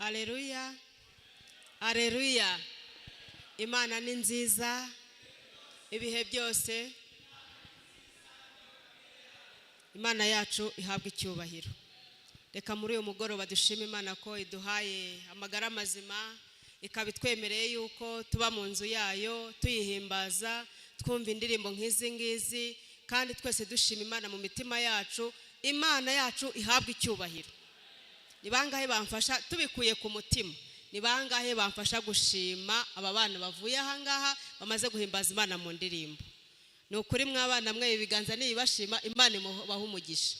Aleluya, aleluya! Imana ni nziza ibihe byose. Imana yacu ihabwa icyubahiro. Reka muri uyu mugoroba dushime Imana ko iduhaye amagara mazima, ikaba itwemereye yuko tuba mu nzu yayo tuyihimbaza, twumva indirimbo nk'izi ngizi, kandi twese dushima Imana mu mitima yacu. Imana yacu ihabwa icyubahiro. Ni bangahe bamfasha tubikuye ku mutima? Ni bangahe bamfasha gushima aba bana bavuye aha ngaha bamaze guhimbaza Imana mu ndirimbo? Ni ukuri mw'abana mwe, ibiganza nibibashima, Imana ibahe umugisha.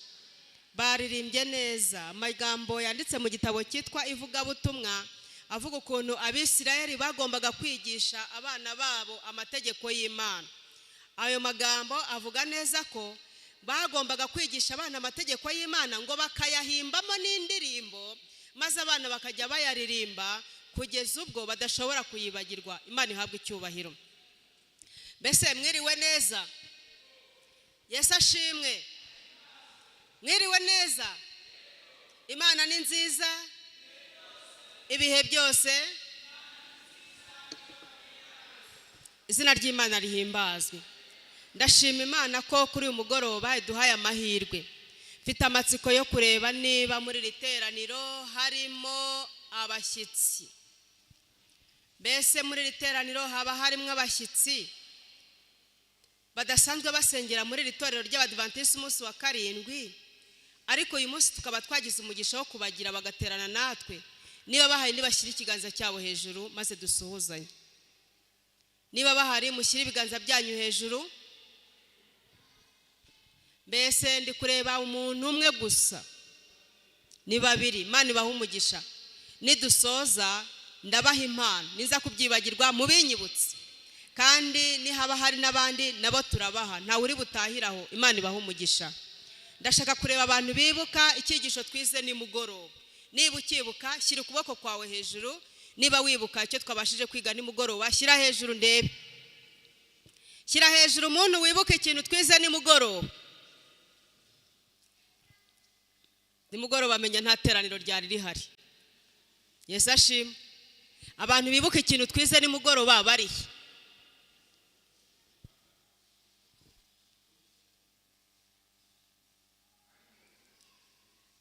Baririmbye neza amagambo yanditse mu gitabo cyitwa Ivugabutumwa, avuga ukuntu Abisirayeli bagombaga kwigisha abana babo amategeko y'Imana. Ayo magambo avuga neza ko bagombaga kwigisha abana amategeko y'Imana, ngo bakayahimbamo n'indirimbo, maze abana bakajya bayaririmba kugeza ubwo badashobora kuyibagirwa. Imana ihabwa icyubahiro. Mbese mwiriwe neza? Yesu ashimwe. Mwiriwe neza? Imana ni nziza ibihe byose. Izina ry'Imana rihimbazwe. Ndashima Imana ko kuri uyu mugoroba iduhaye amahirwe. Mfite amatsiko yo kureba niba muri iri teraniro harimo abashyitsi. Mbese muri iri teraniro haba harimo abashyitsi badasanzwe basengera muri iri torero ry'Abadivantisiti umunsi wa karindwi, ariko uyu munsi tukaba twagize umugisha wo kubagira bagaterana natwe? Niba bahari, nibashyire ikiganza cyabo hejuru maze dusuhuzanye. Niba bahari, mushyire ibiganza byanyu hejuru. Mbese ndi kureba umuntu umwe gusa, ni babiri. Imana ibaha umugisha. Nidusoza ndabaha impano, niza kubyibagirwa mubinyibutse, kandi nihaba hari n'abandi nabo turabaha, ntawe uri butahiraho. Imana ibaha umugisha. Ndashaka kureba abantu bibuka icyigisho twize nimugoroba. Niba ukibuka, shyira ukuboko kwawe hejuru. Niba wibuka icyo twabashije kwiga nimugoroba, shyira hejuru ndebe. Shyira hejuru umuntu wibuka ikintu twize nimugoroba. Nimugoroba menya nta teraniro ryari rihari. Yesu ashimwe. Abantu bibuka ikintu twize nimugoroba barihe?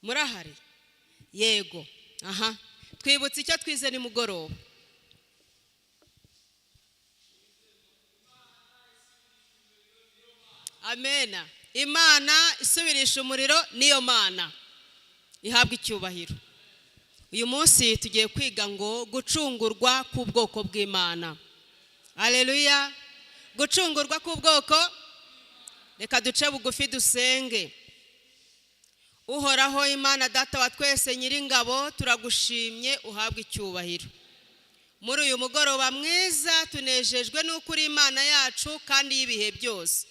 Murahari? Yego. Aha, twibutse icyo twize nimugoroba. Amena. Imana isubirisha umuriro niyo Mana ihabwa icyubahiro. Uyu munsi tugiye kwiga ngo gucungurwa k'ubwoko bw'Imana. Aleluya! Gucungurwa k'ubwoko. Reka duce bugufi dusenge. Uhoraho Imana Data wa twese, Nyiringabo, turagushimye, uhabwe icyubahiro. Muri uyu mugoroba mwiza tunejejwe n'uko uri Imana yacu kandi y'ibihe byose.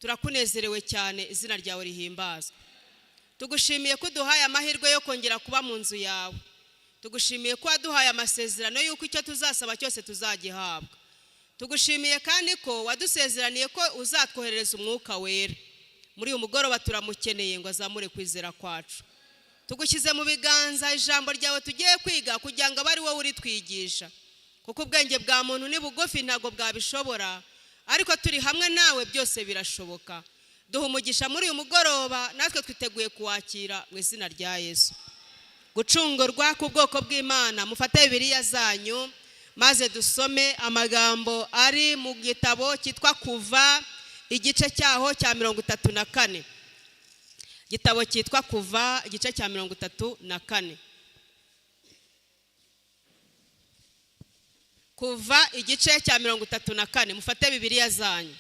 Turakunezerewe cyane, izina ryawe rihimbazwe. Tugushimiye ko uduhaye amahirwe yo kongera kuba mu nzu yawe. Tugushimiye ko waduhaye amasezerano y'uko icyo tuzasaba cyose tuzagihabwa. Tugushimiye kandi ko wadusezeraniye ko uzatwoherereza Umwuka Wera. Muri uyu mugoroba turamukeneye ngo azamure kwizera kwacu. Tugushyize mu biganza ijambo ryawe tugiye kwiga, kugira ngo abe ari wowe uritwigisha, kuko ubwenge bwa muntu ni bugufi, ntabwo bwabishobora, ariko turi hamwe nawe byose birashoboka. Duha umugisha muri uyu mugoroba, natwe twiteguye kuwakira mu izina rya Yesu. Gucungurwa k'ubwoko bw'Imana. Mufate Bibiliya zanyu maze dusome amagambo ari mu gitabo cyitwa Kuva, igice cyaho cya 34. Igitabo cyitwa Kuva, igice cya 34. Kuva igice cya 34. Mufate Bibiliya zanyu.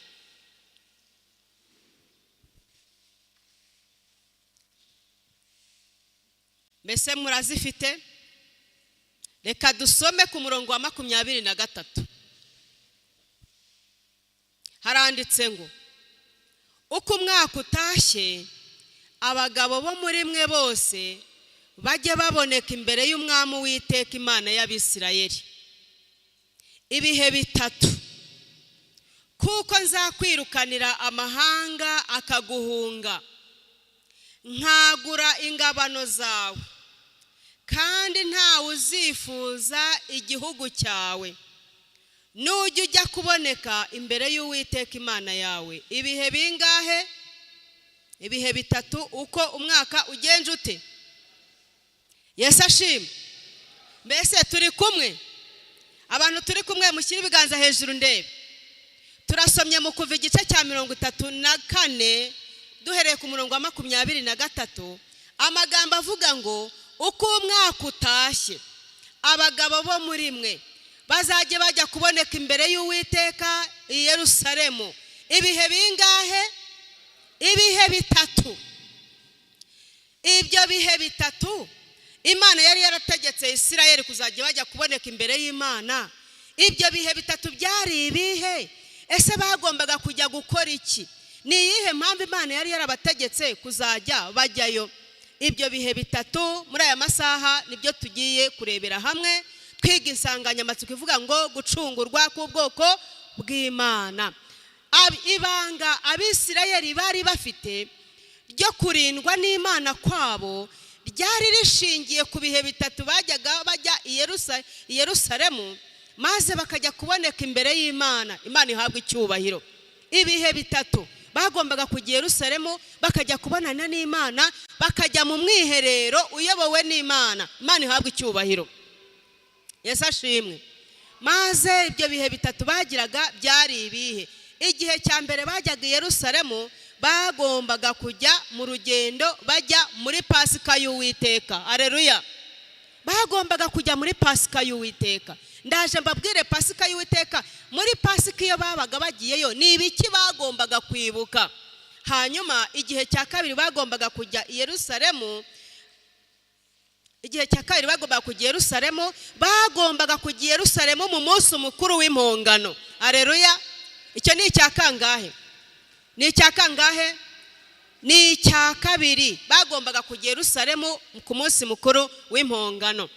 Mbese murazifite? Reka dusome ku murongo wa 23. Haranditse ngo: "Uko umwaka utashye, abagabo bo muri mwe bose bajye baboneka imbere y'Umwami Uwiteka Imana y'Abisirayeli ibihe bitatu, kuko nzakwirukanira amahanga akaguhunga, nkagura ingabano zawe, Kandi ntawe uzifuza igihugu cyawe. Nujya ujya kuboneka imbere y'Uwiteka Imana yawe ibihe bingahe? Ibihe bitatu. Uko umwaka ugenje ute? Yesu ashimwe. Mbese turi kumwe? Abantu turi kumwe, mushyire ibiganza hejuru ndebe. Turasomye mu Kuva igice cya 34, duhereye ku murongo wa 23, amagambo avuga ngo: "Uko umwaka utashye, abagabo bo muri mwe bazajya bajya kuboneka imbere y'Uwiteka i Yerusalemu." Ibihe bingahe? Ibihe bitatu. Ibyo bihe bitatu Imana yari yarategetse Isirayeli kuzajya bajya kuboneka imbere y'Imana, ibyo bihe bitatu byari ibihe? Ese bagombaga kujya gukora iki? Ni iyihe mpamvu Imana yari yarabategetse kuzajya bajyayo ibyo bihe bitatu? Muri aya masaha nibyo tugiye kurebera hamwe, twiga insanganyamatsiko ivuga ngo gucungurwa k'ubwoko bw'Imana. Ibanga Abisirayeli bari bafite ryo kurindwa n'Imana kwabo ryari rishingiye ku bihe bitatu bajyaga bajya i Yerusalemu, maze bakajya kuboneka imbere y'Imana. Imana ihabwa icyubahiro. Ibihe bitatu bagombaga kujya i Yerusalemu, bakajya kubonana n'Imana, bakajya mu mwiherero uyobowe n'Imana. Imana ihabwa icyubahiro. Yesu ashimwe. Maze ibyo bihe bitatu bagiraga byari ibihe? Igihe cya mbere bajyaga i Yerusalemu, bagombaga kujya mu rugendo bajya muri Pasika y'Uwiteka. Areruya! Bagombaga kujya muri Pasika y'Uwiteka. Ndaje mbabwire Pasika y'Uwiteka. Muri Pasika iyo babaga bagiyeyo, ni ibiki bagombaga kwibuka? Hanyuma igihe cya kabiri bagombaga kujya i Yerusalemu, igihe cya kabiri bagombaga kujya i Yerusalemu, bagombaga kujya i Yerusalemu mu munsi mukuru w'Impongano. Areruya! Icyo ni icya kangahe? Ni icya kangahe? Ni icya kabiri. Bagombaga kujya i Yerusalemu ku munsi mukuru w'Impongano.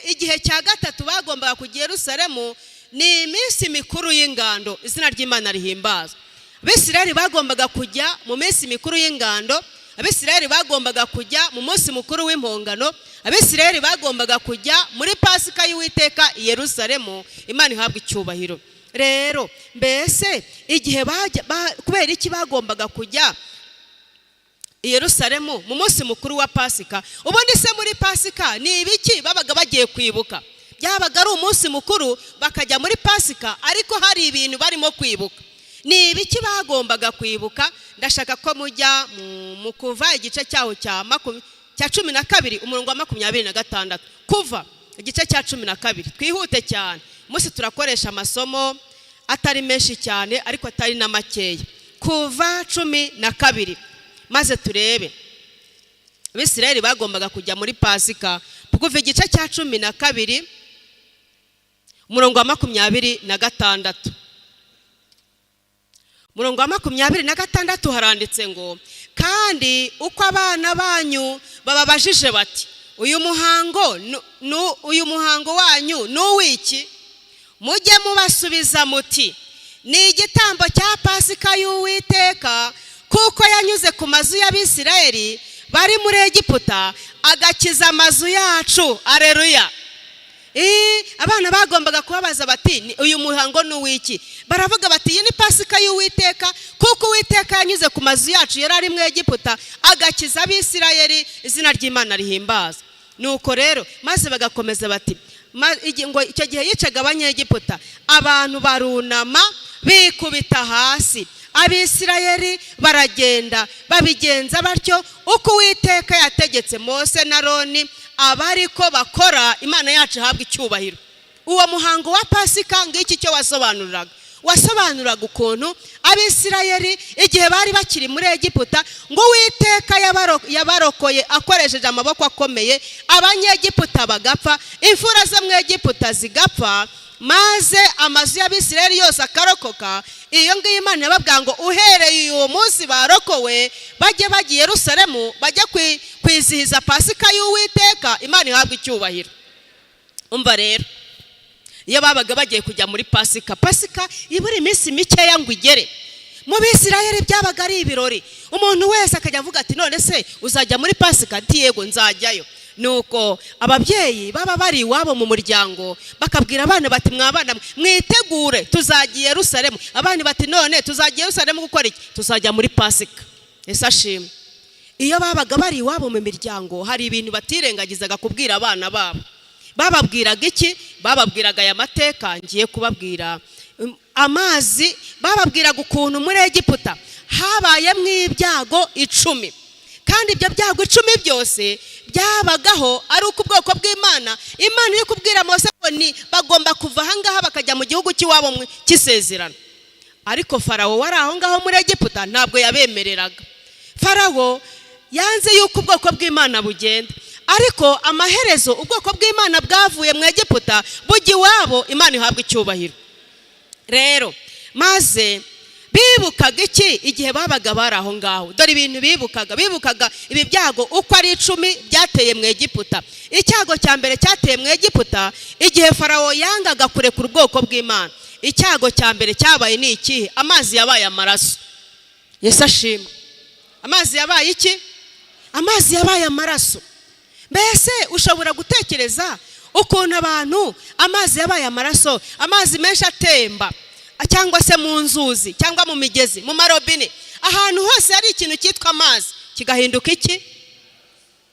Igihe cya gatatu bagombaga kujya i Yerusalemu ni iminsi mikuru y'Ingando. Izina ry'Imana rihimbazwa. Abisirayeli bagombaga kujya mu minsi mikuru y'Ingando, Abisirayeli bagombaga kujya mu munsi mukuru w'Impongano, Abisirayeli bagombaga kujya muri Pasika y'Uwiteka i Yerusalemu. Imana ihabwa icyubahiro. Rero mbese igihe bajya, kubera iki bagombaga kujya i Yerusalemu mu munsi mukuru wa Pasika? Ubundi se muri Pasika ni ibiki babaga bagiye kwibuka? Byabaga ari umunsi mukuru, bakajya muri Pasika, ariko hari ibintu barimo kwibuka. Ni ibiki bagombaga kwibuka? Ndashaka ko mujya mu Kuva igice cyaho cya 12, umurongo wa 26. Kuva igice cya 12. Twihute cyane, umunsi turakoresha amasomo atari menshi cyane ariko atari na makeya. Kuva 12, maze turebe. Abisirayeli bagombaga kujya muri Pasika. Kuva igice cya 12, umurongo wa 26. Umurongo wa 26 haranditse ngo: "Kandi uko abana banyu bababajije bati: 'Uyu muhango wanyu ni uw'iki?' mujye mubasubiza muti: 'Ni igitambo cya Pasika y'Uwiteka, kuko yanyuze ku mazu y'Abisirayeli bari muri Egiputa, agakiza amazu yacu.'" Areruya! Abana bagombaga kubabaza bati: "Uyu muhango ni uw'iki?" Baravuga bati: "Iyi ni Pasika y'Uwiteka, kuko Uwiteka yanyuze ku mazu yacu yari ari mu Egiputa, agakiza Abisirayeli." Izina ry'Imana rihimbaza. Nuko rero maze bagakomeza bati ngo icyo gihe yicaga Abanyegiputa, abantu barunama bikubita hasi. Abisirayeli baragenda babigenza batyo, uko Uwiteka yategetse Mose na Roni aba ariko bakora. Imana yacu ihabwa icyubahiro. Uwo muhango wa Pasika ngiki cyo wasobanuriraga, wasobanuraga ukuntu Abisirayeli igihe bari bakiri muri Egiputa, ngo Uwiteka yabarokoye akoresheje amaboko akomeye, Abanyegiputa bagapfa, imfura zo mu Egiputa zigapfa, maze amazu y'Abisirayeli yose akarokoka. Iyo ngiyo Imana yababwira ngo uhereye uwo munsi barokowe, bajye bagiye Yerusalemu, bajye kwizihiza Pasika y'Uwiteka. Imana ihabwa icyubahiro. Umva rero, iyo babaga bagiye kujya muri Pasika, Pasika ibura iminsi mikeya ngo igere, mu Bisirayeli byabaga ari ibirori. Umuntu wese akajya avuga ati: "None se uzajya muri Pasika?" Ati: "Yego, nzajyayo." Nuko ababyeyi baba bari iwabo mu muryango, bakabwira abana bati: "Mwabana mwitegure, tuzagiye Yerusalemu." Abana bati: "None tuzagiye Yerusalemu gukora iki?" "Tuzajya muri Pasika." Ese ashimwe. Iyo babaga bari iwabo mu miryango, hari ibintu batirengagizaga kubwira abana babo. Bababwiraga iki? Bababwiraga aya mateka ngiye kubabwira. Amazi, bababwiraga ukuntu muri Egiputa habayemo ibyago 10, kandi ibyo byago 10 byose byabagaho ari uko ubwoko bw'Imana, Imana iri kubwira Mose ngo ni bagomba kuva ahangaha bakajya mu gihugu cy'iwabo cy'isezerano. Ariko Farawo wari aho ngaho muri Egiputa ntabwo yabemereraga. Farawo yanze yuko ubwoko bw'Imana bugenda, ariko amaherezo ubwoko bw'Imana bwavuye mu Egiputa bujya iwabo. Imana ihabwa icyubahiro. Rero maze bibukaga iki igihe babaga bari aho ngaho? Dore ibintu bibukaga. Bibukaga ibi byago uko ari 10 byateye mu Egiputa. Icyago cya mbere cyateye mu Egiputa igihe Farawo yangaga kurekura ubwoko bw'Imana, icyago cya mbere cyabaye ni ikihe? Amazi yabaye amaraso. Yesu ashimwe. Amazi yabaye iki? Amazi yabaye amaraso. Mbese ushobora gutekereza ukuntu abantu amazi yabaye amaraso, amazi menshi atemba, cyangwa se mu nzuzi, cyangwa mu migezi, mu marobine, ahantu hose hari ikintu cyitwa amazi kigahinduka iki?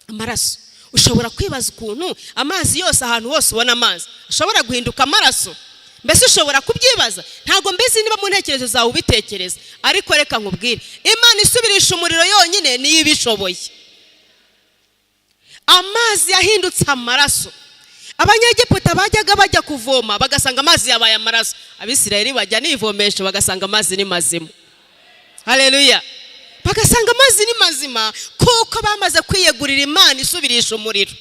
Amaraso. Ushobora kwibaza ukuntu amazi yose, ahantu hose ubona amazi, ashobora guhinduka amaraso? Mbese ushobora kubyibaza? Ntabwo mbizi niba mu ntekerezo zawe ubitekereza, ariko reka nkubwire: Imana isubirisha umuriro yonyine niyo ibishoboye. Amazi yahindutse amaraso. Abanyegiputa bajyaga bajya kuvoma bagasanga amazi yabaye amaraso. Abisirayeli bajya n'ivomesho bagasanga amazi ni mazima. Hareruya! Bagasanga amazi ni mazima kuko bamaze kwiyegurira Imana isubirisha umuriro.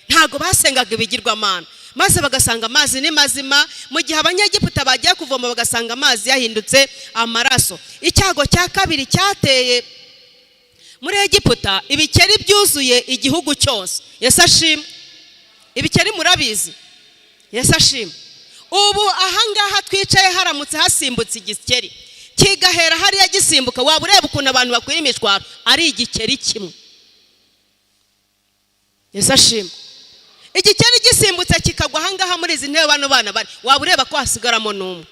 Ntabwo basengaga ibigirwamana. Maze bagasanga amazi ni mazima, mu gihe Abanyegiputa bagiye kuvoma bagasanga amazi yahindutse amaraso. Icyago cya kabiri cyateye muri Egiputa, ibikeri byuzuye igihugu cyose. Yesu ashimwe. Ibikeri murabizi. Yesu ashimwe. Ubu ahangaha twicaye haramutse hasimbutse igikeri kigahera hariya gisimbuka, waba ureba ukuntu abantu bakwira imishwaro, ari igikeri kimwe. Yesu ashimwe. Igikeri gisimbutse kikagwa ahangaha muri izi ntebe bano bana bari, waba ureba ko hasigaramo n'umwe.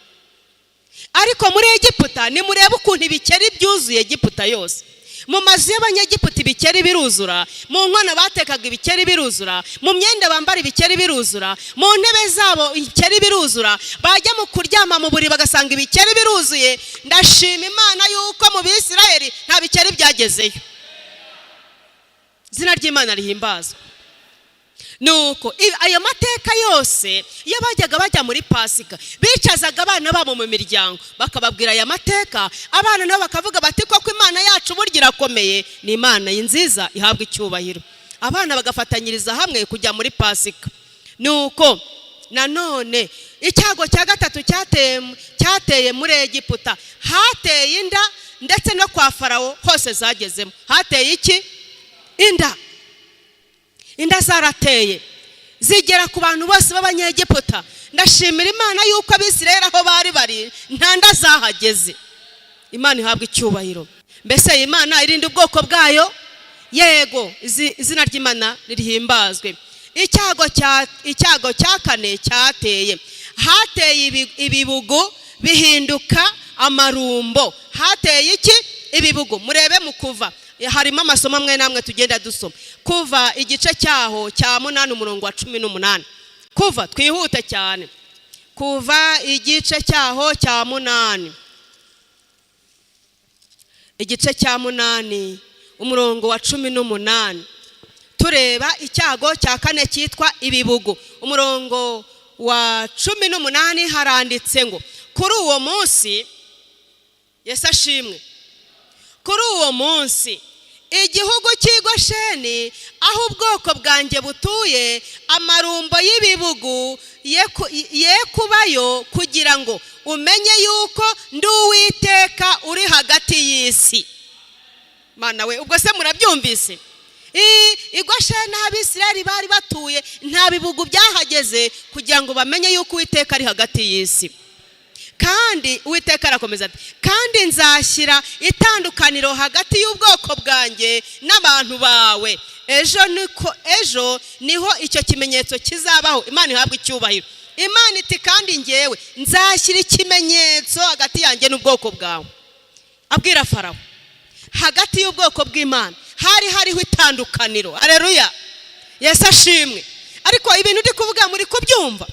Ariko muri Egiputa, nimurebe ukuntu ibikeri byuzuye Egiputa yose. Mu mazu y'Abanyegiputa ibikeri biruzura, mu nkono batekaga ibikeri biruzura, mu myenda bambara ibikeri biruzura, mu ntebe zabo ibikeri biruzura, bajya mu kuryama mu buriri bagasanga ibikeri biruzuye. Ndashima Imana yuko mu Bisirayeli nta bikeri byagezeyo. Izina ry'Imana rihimbazwa. Nuko ayo mateka yose, iyo bajyaga bajya muri Pasika, bicazaga abana babo mu miryango bakababwira aya mateka. Abana nabo bakavuga bati: "Koko Imana yacu burya irakomeye, ni Imana nziza, ihabwa icyubahiro." Abana bagafatanyiriza hamwe kujya muri Pasika. Nuko nanone icyago cya gatatu cyateye muri Egiputa, hateye inda, ndetse no kwa Farawo hose zagezemo. Hateye iki? Inda. Inda zarateye zigera ku bantu bose b'Abanyegiputa. Ndashimira Imana yuko Abisirayeli aho bari bari nta nda zahageze. Imana ihabwa icyubahiro. Mbese Imana irinda ubwoko bwayo? Yego, izina ry'Imana ririhimbazwe. Icyago cya kane cyateye, hateye ibibugu bihinduka amarumbo. Hateye iki? Ibibugu. Murebe mu Kuva, harimo amasomo amwe n'amwe tugenda dusoma. Kuva igice cyaho cya 8, umurongo wa 18. Kuva, twihute cyane. Kuva igice cyaho cya 8, igice cya 8, umurongo wa 18, tureba icyago cya kane cyitwa ibibugu. Umurongo wa 18 haranditse ngo: "Kuri uwo munsi", Yesu ashimwe, "kuri uwo munsi igihugu cy'i Gosheni aho ubwoko bwanjye butuye, amarumbo y'ibibugu ye kubayo, kugira ngo umenye yuko ndi Uwiteka uri hagati y'isi." Mana we, ubwo se murabyumvise? I Gosheni aho Abisirayeli bari batuye nta bibugu byahageze, kugira ngo bamenye yuko Uwiteka ari hagati y'isi. Kandi Uwiteka arakomeza ati: "Kandi nzashyira itandukaniro hagati y'ubwoko bwanjye n'abantu bawe. Ejo niko, ejo niho icyo kimenyetso kizabaho." Imana ihabwa icyubahiro. Imana iti: "Kandi ngewe nzashyira ikimenyetso hagati yanjye n'ubwoko bwawe." Abwira Farawo, hagati y'ubwoko bw'Imana hari hariho itandukaniro. Areruya, Yesu ashimwe. Ariko ibintu ndi kuvuga muri kubyumva?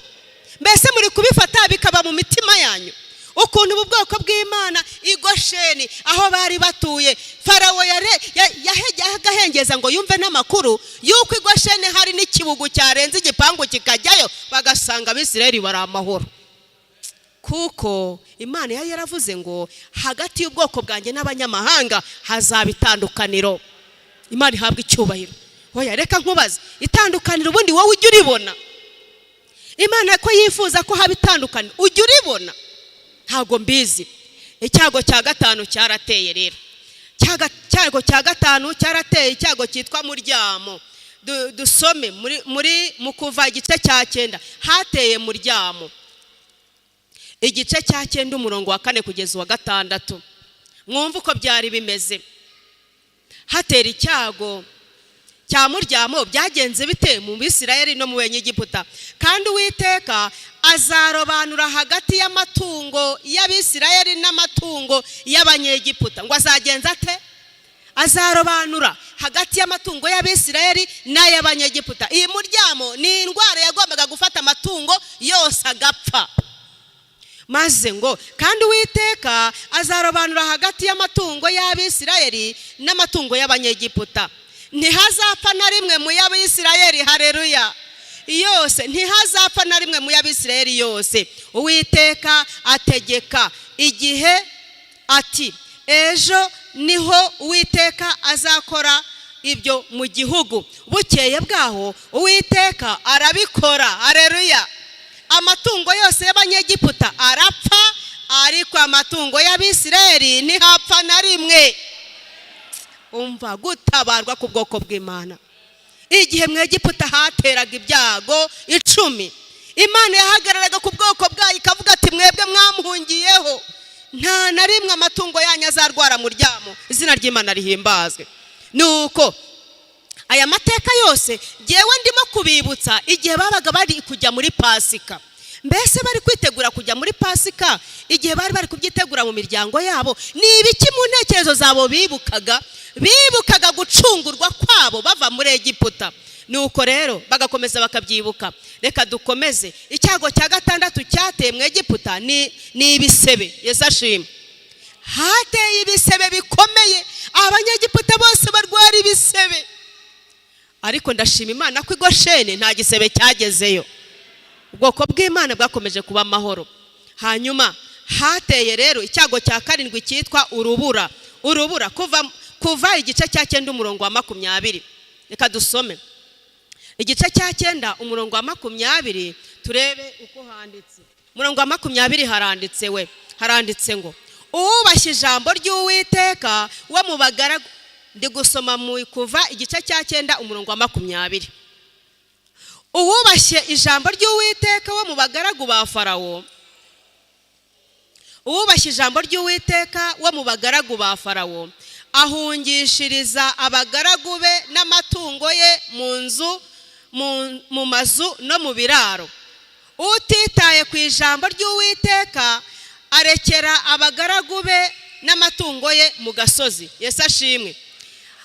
Mbese muri kubifata bikaba mu mitima yanyu, ukuntu ubu bwoko bw'Imana i Gosheni aho bari batuye, Farawo yahengeza ngo yumve n'amakuru y'uko i Gosheni hari n'ikibugu cyarenze igipangu kikajyayo, bagasanga Abisirayeli bari amahoro, kuko Imana yari yaravuze ngo: "Hagati y'ubwoko bwanjye n'abanyamahanga hazaba itandukaniro." Imana ihabwa icyubahiro. Oya, reka nkubaze, itandukaniro ubundi wowe ujya uribona? Imana ko yifuza ko haba itandukaniro, ujya uribona? Ntabwo mbizi. Icyago cya gatanu cyarateye rero. Icyago cya gatanu cyarateye, icyago cyitwa muryamo. Dusome muri mu Kuva igice cya 9. Hateye muryamo, igice cya 9, umurongo wa 4 kugeza uwa 6. Mwumve uko byari bimeze. Hatera icyago cya muryamo, byagenze bite mu Bisirayeli no mu Benyegiputa? "Kandi Uwiteka azarobanura hagati y'amatungo y'Abisirayeli n'amatungo y'Abanyegiputa." Ngo azagenza ate? Azarobanura hagati y'amatungo y'Abisirayeli n'ay'Abanyegiputa. Iyi muryamo ni indwara yagombaga gufata amatungo yose agapfa. Maze ngo: "Kandi Uwiteka azarobanura hagati y'amatungo y'Abisirayeli n'amatungo y'Abanyegiputa, ntihazapfa na rimwe mu y'Abisirayeli." Hareruya. Yose, ntihazapfa na rimwe mu y'Abisirayeli yose. Uwiteka ategeka igihe ati: "Ejo niho Uwiteka azakora ibyo mu gihugu." Bukeye bwaho Uwiteka arabikora. Hareruya. Amatungo yose y'Abanyegiputa arapfa, ariko amatungo y'Abisirayeli ntihapfa na rimwe. Umva gutabarwa ku bwoko bw'Imana. Igihe mu Egiputa hateraga ibyago 10, Imana yahagararaga ku bwoko bwayo ikavuga ati: "Mwebwe mwamuhungiyeho, nta na rimwe amatungo yanyu azarwara muryamo." Izina ry'Imana rihimbazwe. Nuko aya mateka yose ngewe ndimo kubibutsa igihe babaga bari kujya muri Pasika. Mbese bari kwitegura kujya muri Pasika, igihe bari bari kubyitegura mu miryango yabo, ni ibiki mu ntekerezo zabo bibukaga? Bibukaga gucungurwa kwabo bava muri Egiputa. Nuko rero bagakomeza bakabyibuka. Reka dukomeze. Icyago cya gatandatu cyateye mu Egiputa ni ibisebe. Yesu ashimwe. Hateye ibisebe bikomeye, Abanyegiputa bose barwara ibisebe. Ariko ndashima Imana ko i Gosheni nta gisebe cyagezeyo. Ubwoko bw'Imana bwakomeje kuba amahoro. Hanyuma hateye rero icyago cya karindwi cyitwa urubura. Urubura, kuva igice cya 9, umurongo wa 20. Reka dusome igice cya 9, umurongo wa 20, turebe uko handitse. Umurongo wa 20 haranditse we, haranditse ngo: "Uwubashye ijambo ry'Uwiteka wo mu bagaragu." Ndi gusoma mu Kuva igice cya 9, umurongo wa 20. "Uwubashye ijambo ry'Uwiteka wo mu bagaragu ba Farawo, uwubashye ijambo ry'Uwiteka wo mu bagaragu ba Farawo, ahungishiriza abagaragu be n'amatungo ye mu nzu, mu mazu no mu biraro. Utitaye ku ijambo ry'Uwiteka arekera abagaragu be n'amatungo ye mu gasozi." Yesu ashimwe.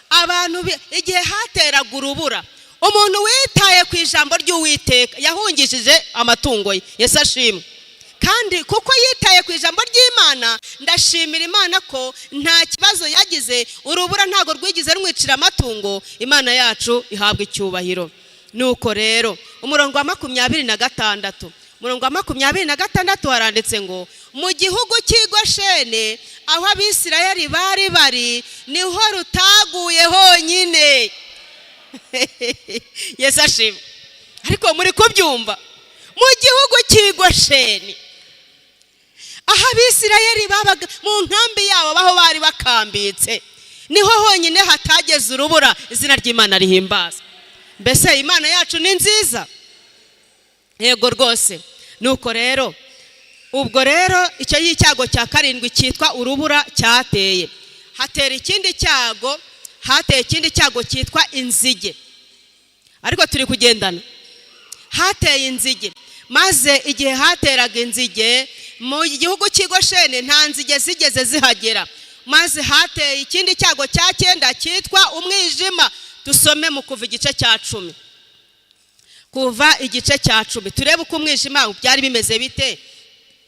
Abantu, igihe hateraga urubura, umuntu witaye ku ijambo ry'Uwiteka yahungishije amatungo ye. Yesu ashimwe. Kandi kuko yitaye ku ijambo ry'Imana, ndashimira Imana ko nta kibazo yagize. Urubura ntabwo rwigeze rumwicira amatungo. Imana yacu ihabwa icyubahiro. Nuko rero umurongo wa 26, umurongo wa 26 haranditse ngo: "Mu gihugu cy'i Goshene aho Abisirayeli bari bari, niho rutaguye honyine." Yesu ashimwe. Ariko muri kubyumva? Mu gihugu cy'i Gosheni aho Abisirayeli babaga mu nkambi yabo, aho bari bakambitse, niho honyine hatageze urubura. Izina ry'Imana rihimbaza. Mbese Imana yacu ni nziza? Yego rwose. Nuko rero Ubwo rero icyo y'icyago cya karindwi cyitwa urubura cyateye, hatera ikindi cyago, hateye ikindi cyago cyitwa inzige. Ariko turi kugendana. Hateye inzige, maze igihe hateraga inzige mu gihugu cy'i Gosheni, nta nzige zigeze zihagera. Maze hateye ikindi cyago cya cyenda cyitwa umwijima. Dusome mu Kuva igice cya 10, Kuva igice cya 10, turebe uko umwijima byari bimeze bite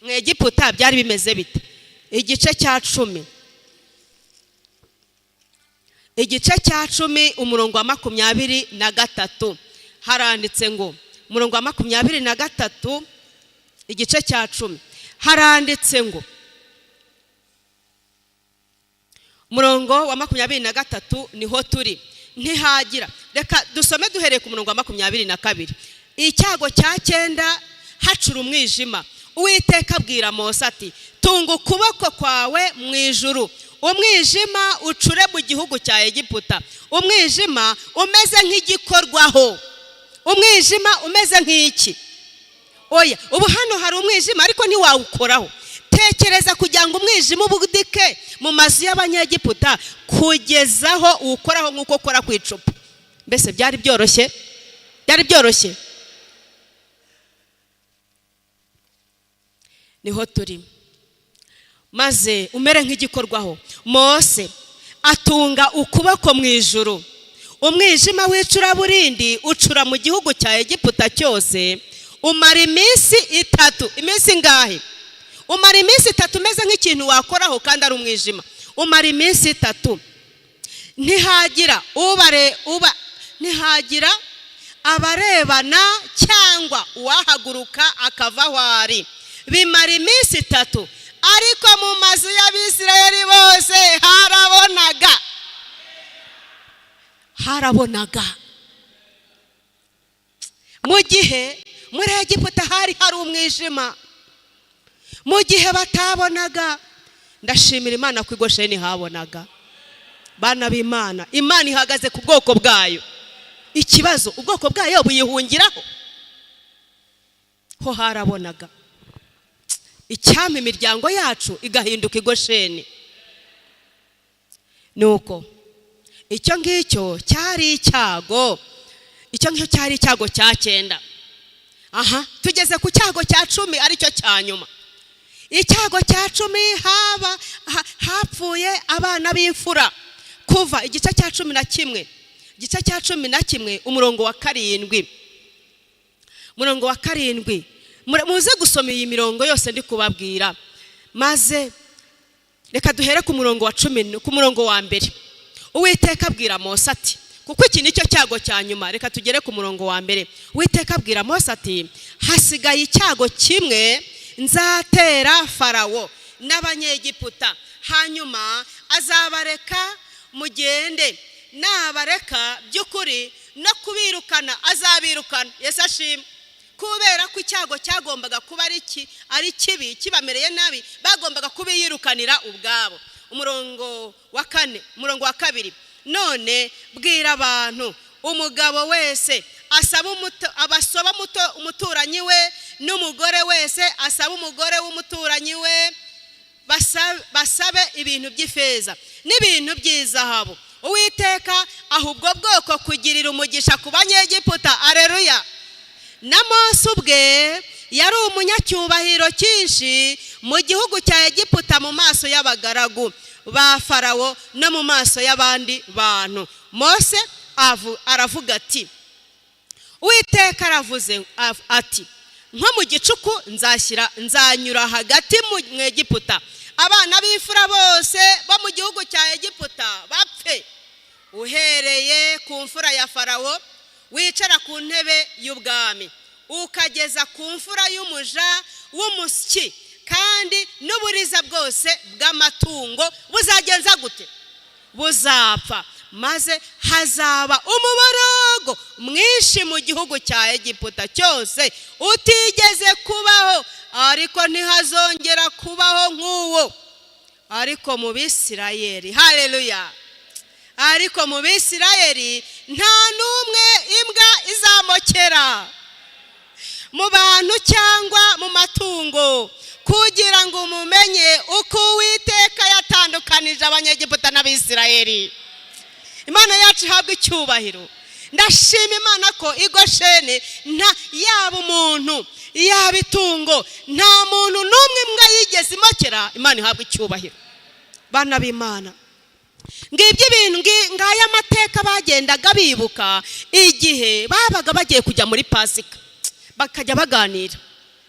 mu Egiputa, byari bimeze bite. Igice cya 10, igice cya 10, umurongo wa 23, haranditse ngo, umurongo wa 23, igice cya 10, haranditse ngo, umurongo wa 23 niho turi. Ntihagira, reka dusome duhereye ku murongo wa 22. Icyago cya cyenda, hacura umwijima. Uwiteka abwira Mose ati: "Tunga ukuboko kwawe mu ijuru, umwijima ucure mu gihugu cya Egiputa, umwijima umeze nk'igikorwaho." Umwijima umeze nk'iki? Oya, ubu hano hari umwijima ariko ntiwawukoraho. Tekereza kugira ngo umwijima ubudike mu mazu y'Abanyegiputa kugezaho uwukoraho nk'uko ukora ku icupa. Mbese byari byoroshye? Byari byoroshye? Niho turi. Maze umere nk'igikorwaho. Mose atunga ukuboko mu ijuru, umwijima w'icuraburindi ucura mu gihugu cya Egiputa cyose, umara iminsi 3. Iminsi ingahe? Umara iminsi 3 umeze nk'ikintu wakoraho kandi ari umwijima. Umara iminsi 3. Ntihagira ubare uba, ntihagira abarebana cyangwa uwahaguruka akava aho ari. Bimara iminsi 3, ariko mu mazu y'Abisirayeli bose harabonaga, harabonaga. Mu gihe muri Egiputa hari hari umwijima, mu gihe batabonaga, ndashimira Imana ko i Gosheni habonaga. Bana b'Imana, Imana ihagaze ku bwoko bwayo. Ikibazo, ubwoko bwayo buyihungiraho? Ho harabonaga. Icyampa imiryango yacu igahinduka i Gosheni. Nuko icyo ngicyo cyari icyago, icyo ngicyo cyari icyago cya cyenda. Aha tugeze ku cyago cya 10, aricyo cya nyuma. Icyago cya 10, haba hapfuye abana b'imfura. Kuva igice cya 11, igice cya 11, umurongo wa 7, umurongo wa 7. Muze gusoma iyi mirongo yose ndi kubabwira. Maze reka duhere ku murongo wa 10, ku murongo wa 1. Uwiteka abwira Mose ati, kuko iki nicyo cyago cya nyuma, reka tugere ku murongo wa 1. Uwiteka abwira Mose ati: "Hasigaye icyago kimwe nzatera Farawo n'Abanyegiputa, hanyuma azabareka mugende. Nabareka by'ukuri, no kubirukana azabirukana." Yesu ashimwe. Kubera ko icyago cyagombaga kuba ari kibi, kibamereye nabi, bagombaga kubiyirukanira ubwabo. Umurongo wa 4, umurongo wa 2: "None bwira abantu, umugabo wese asaba abasoba umuturanyi we, n'umugore wese asaba umugore w'umuturanyi we, basabe ibintu by'ifeza n'ibintu by'izahabu." Uwiteka aha ubwo bwoko kugirira umugisha ku Banyegiputa. Areruya. Na Mose ubwe yari umunyacyubahiro cyinshi mu gihugu cya Egiputa, mu maso y'abagaragu ba Farawo no mu maso y'abandi bantu. Mose aravuga ati: "Uwiteka aravuze ati: nko mu gicuku nzashyira, nzanyura hagati mu Egiputa, abana b'imfura bose bo mu gihugu cya Egiputa bapfe, uhereye ku mfura ya Farawo wicara ku ntebe y'ubwami, ukageza ku mfura y'umuja w'umusyi, kandi n'uburiza bwose bw'amatungo buzagenza gute? Buzapfa. Maze hazaba umuborogo mwinshi mu gihugu cya Egiputa cyose utigeze kubaho, ariko ntihazongera kubaho nk'uwo. Ariko mu Bisirayeli," haleluya, "ariko mu Bisirayeli nta n'umwe imbwa izamokera, mu bantu cyangwa mu matungo, kugeza Yatandukanije Abanyegiputa n'Abisirayeli. Imana yacu ihabwa icyubahiro. Ndashima Imana ko i Gosheni nta yaba umuntu, yaba itungo, nta muntu n'umwe imbwa yigeze imokera. Imana ihabwa icyubahiro. Bana b'Imana, ngibyo ibintu, ngaya amateka bagendaga bibuka igihe babaga bagiye kujya muri Pasika, bakajya baganira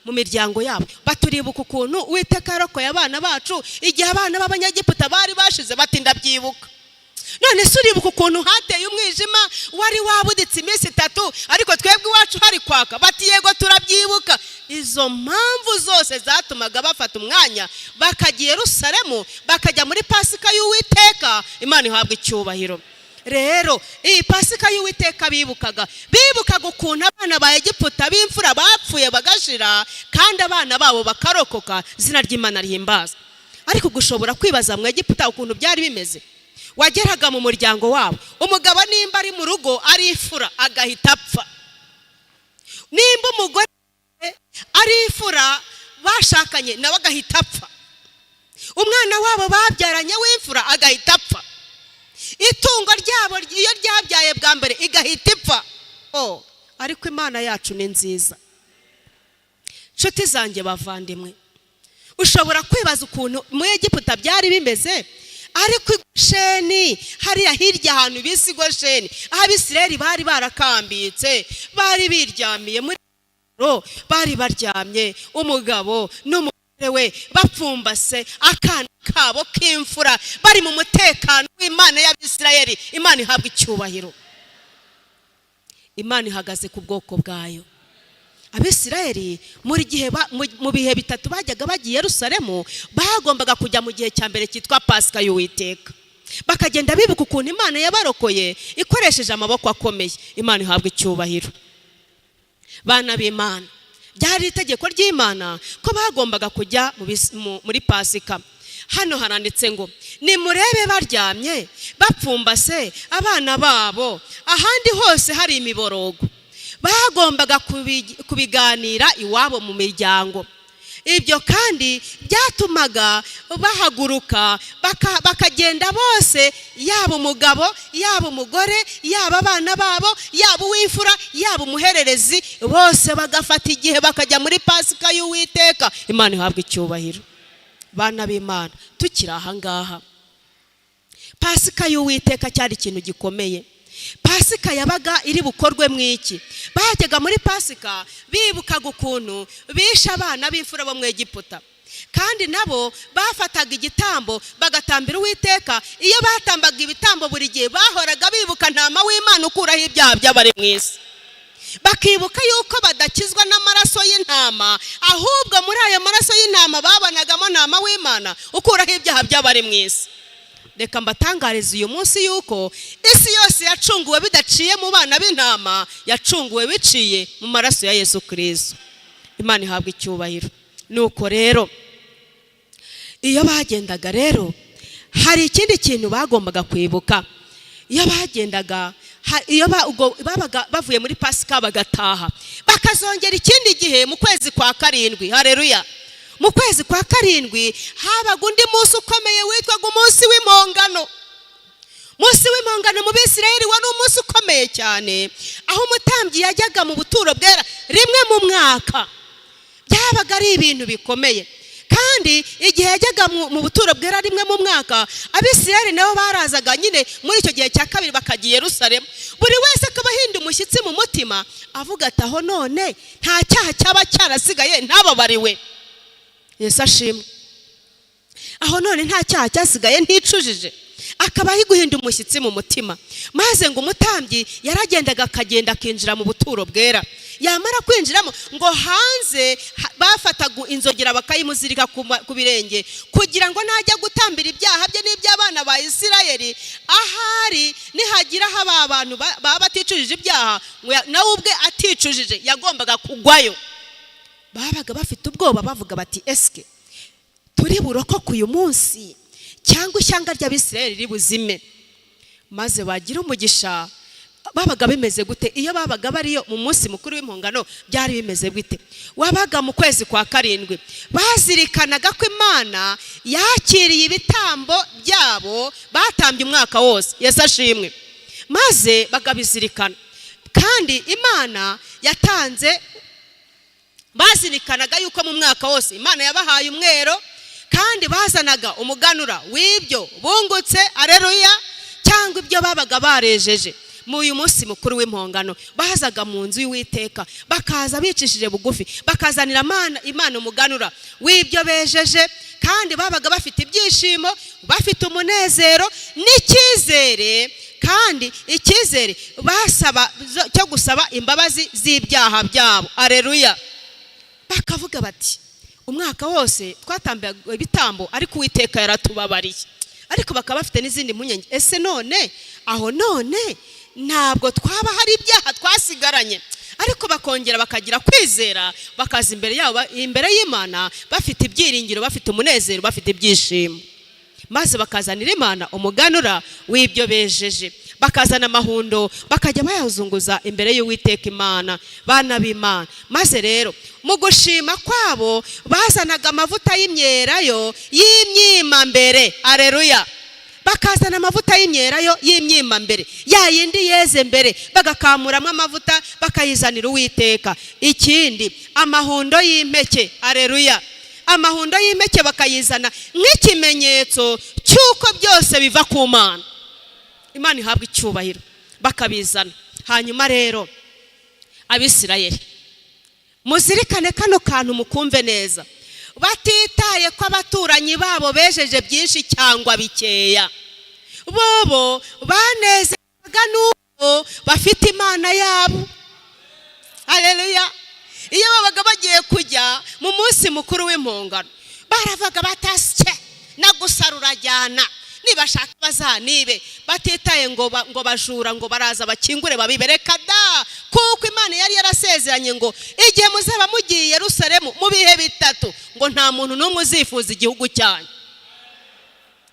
mu miryango yabo, baturibuka ukuntu Uwiteka yarokoye abana bacu igihe abana b'Abanyagiputa bari bashize, bati: "Ndabyibuka." None se uribuka ukuntu hateye umwijima wari wabuditse iminsi 3, ariko twebwe iwacu hari kwaka? Bati: "Yego, turabyibuka." Izo mpamvu zose zatumaga bafata umwanya bakajya i Yerusalemu, bakajya muri Pasika y'Uwiteka. Imana ihabwa icyubahiro. Rero iyi Pasika y'Uwiteka bibukaga ukuntu abana ba Egiputa b'imfura bapfuye bagashira, kandi abana babo bakarokoka. Izina ry'Imana rihimbaza. Ariko gushobora kwibaza mu Egiputa ukuntu byari bimeze, wageraga mu muryango wabo, umugabo nimba ari mu rugo ari imfura agahita apfa, nimba umugore ari imfura bashakanye nawe agahita apfa, umwana wabo babyaranye w'imfura agahita apfa, itungo ryabo iyo ryabyaye bwa mbere igahita ipfa. Oh, ariko Imana yacu ni nziza. Nshuti zanjye, bavandimwe, ushobora kwibaza ukuntu mu Egiputa byari bimeze, ariko i Gosheni, hariya hirya ahantu bise i Gosheni, aho Abisirayeli bari barakambitse, bari biryamiye muri bari baryamye, umugabo n'umugore we bapfumbase akana kabo k'imfura, bari mu mutekano w'Imana y'Abisirayeli. Imana ihabwa icyubahiro. Imana ihagaze ku bwoko bwayo. Abisirayeli muri gihe mu bihe bitatu bajyaga bagiye i Yerusalemu. Bagombaga kujya mu gihe cya mbere cyitwa Pasika y'Uwiteka, bakagenda bibuka ukuntu Imana yabarokoye ikoresheje amaboko akomeye. Imana ihabwa icyubahiro. Bana b'Imana, byari itegeko ry'Imana ko bagombaga kujya muri Pasika. Hano haranditse ngo: "Nimurebe baryamye bapfumbase abana babo, ahandi hose hari imiborogo." Bagombaga kubiganira iwabo mu miryango. Ibyo kandi byatumaga bahaguruka bakagenda bose, yaba umugabo, yaba umugore, yaba abana babo, yaba uw'imfura, yaba umuhererezi, bose bagafata igihe bakajya muri Pasika y'Uwiteka. Imana ihabwa icyubahiro. Bana b'Imana, tukiri aha ngaha, Pasika y'Uwiteka cyari ikintu gikomeye. Pasika yabaga iri bukorwe mu iki? Bajyaga muri Pasika bibukaga ukuntu bishe abana b'imfura bo mu Egiputa, kandi nabo bafataga igitambo bagatambira Uwiteka. Iyo batambaga ibitambo, buri gihe bahoraga bibuka Ntama w'Imana ukuraho ibyaha by'abari mu isi, bakibuka yuko badakizwa n'amaraso y'intama, ahubwo muri ayo maraso y'intama babonagamo Ntama w'Imana ukuraho ibyaha by'abari mu isi. Reka mbatangarize uyu munsi yuko isi yose yacunguwe bidaciye mu bana b'intama, yacunguwe biciye mu maraso ya Yesu Kirisito. Imana ihabwa icyubahiro. Nuko rero iyo bagendaga rero, hari ikindi kintu bagombaga kwibuka. Iyo bagendaga, iyo babaga bavuye muri Pasika bagataha, bakazongera ikindi gihe mu kwezi kwa karindwi. Hareruya! Mu kwezi kwa karindwi habaga undi munsi ukomeye witwaga Umunsi w'Impongano. Umunsi w'Impongano mu Bisirayeli wari umunsi ukomeye cyane, aho umutambyi yajyaga mu buturo bwera rimwe mu mwaka. Byabaga ari ibintu bikomeye. Kandi igihe yajyaga mu buturo bwera rimwe mu mwaka, Abisirayeli nabo barazaga nyine muri icyo gihe cya kabiri, bakajya i Yerusalemu, buri wese akaba ahinda umushyitsi mu mutima, avuga ati: "Aho none nta cyaha cyaba cyarasigaye ntababariwe?" Yesu ashimwe. "Aho none nta cyaha cyasigaye nticujije?" Akaba ari guhinda umushyitsi mu mutima. Maze ngo umutambyi yaragendaga, akagenda akinjira mu buturo bwera. Yamara kwinjiramo, ngo hanze bafataga inzogera bakayimuzirika ku birenge, kugira ngo najya gutambira ibyaha bye n'iby'abana ba Isirayeli, ahari nihagira aho aba bantu baba baticujije ibyaha, ngo nawe ubwe aticujije yagombaga kugwayo. Babaga bafite ubwoba, bavuga bati: "Esike turi burokoke uyu munsi, cyangwa ishyanga ry'Abisirayeli riri buzime?" Maze bagira umugisha. Babaga bimeze gute iyo babaga bariyo mu munsi mukuru w'impongano? Byari bimeze gute? Wabaga mu kwezi kwa karindwi. Bazirikanaga ko Imana yakiriye ibitambo byabo batambye umwaka wose. Yesu ashimwe. Maze bakabizirikana, kandi Imana yatanze, bazirikanaga yuko mu mwaka wose Imana yabahaye umwero, kandi bazanaga umuganura w'ibyo bungutse, areruya, cyangwa ibyo babaga barejeje. Mu uyu munsi mukuru w'impongano bazaga mu nzu y'Uwiteka, bakaza bicishije bugufi, bakazanira Imana umuganura w'ibyo bejeje, kandi babaga bafite ibyishimo, bafite umunezero n'icyizere, kandi icyizere basaba cyo gusaba imbabazi z'ibyaha byabo, areruya. Bakavuga bati: "Umwaka wose twatambaga ibitambo, ariko Uwiteka yaratubabariye." Ariko bakaba bafite n'izindi mpungenge: ese none aho none ntabwo twaba hari ibyaha twasigaranye? Ariko bakongera bakagira kwizera, bakaza imbere yabo, imbere y'Imana, bafite ibyiringiro, bafite umunezero, bafite ibyishimo, maze bakazanira Imana umuganura w'ibyo bejeje, bakazana amahundo, bakajya bayazunguza imbere y'Uwiteka Imana, bana b'Imana. Maze rero mu gushima kwabo bazanaga amavuta y'imyelayo y'imyimambere, areruya. Bakazana amavuta y'imyelayo y'imyimambere, ya yindi yeze mbere, bagakamuramo amavuta, bakayizanira Uwiteka. Ikindi, amahundo y'impeke, areruya. Amahundo y'impeke bakayizana nk'ikimenyetso cy'uko byose biva ku Mana. Imana ihabwa icyubahiro. Bakabizana. Hanyuma rero Abisirayeli, muzirikane kano kantu, mukumve neza: batitaye ko abaturanyi babo bejeje byinshi cyangwa bikeya, bobo banezerwaga n'uko bafite Imana yabo. Hareruya! Iyo babaga bagiye kujya mu munsi mukuru w'impongano, baravaga batasye na gusa rurajyana, nibashaka bazanibe, batitaye ngo bajura ngo baraza bakingure babibereka da, kuko Imana yari yarasezeranye ngo igihe muzaba mugiye i Yerusalemu mu bihe bitatu, ngo nta muntu n'umwe uzifuza igihugu cyanyu.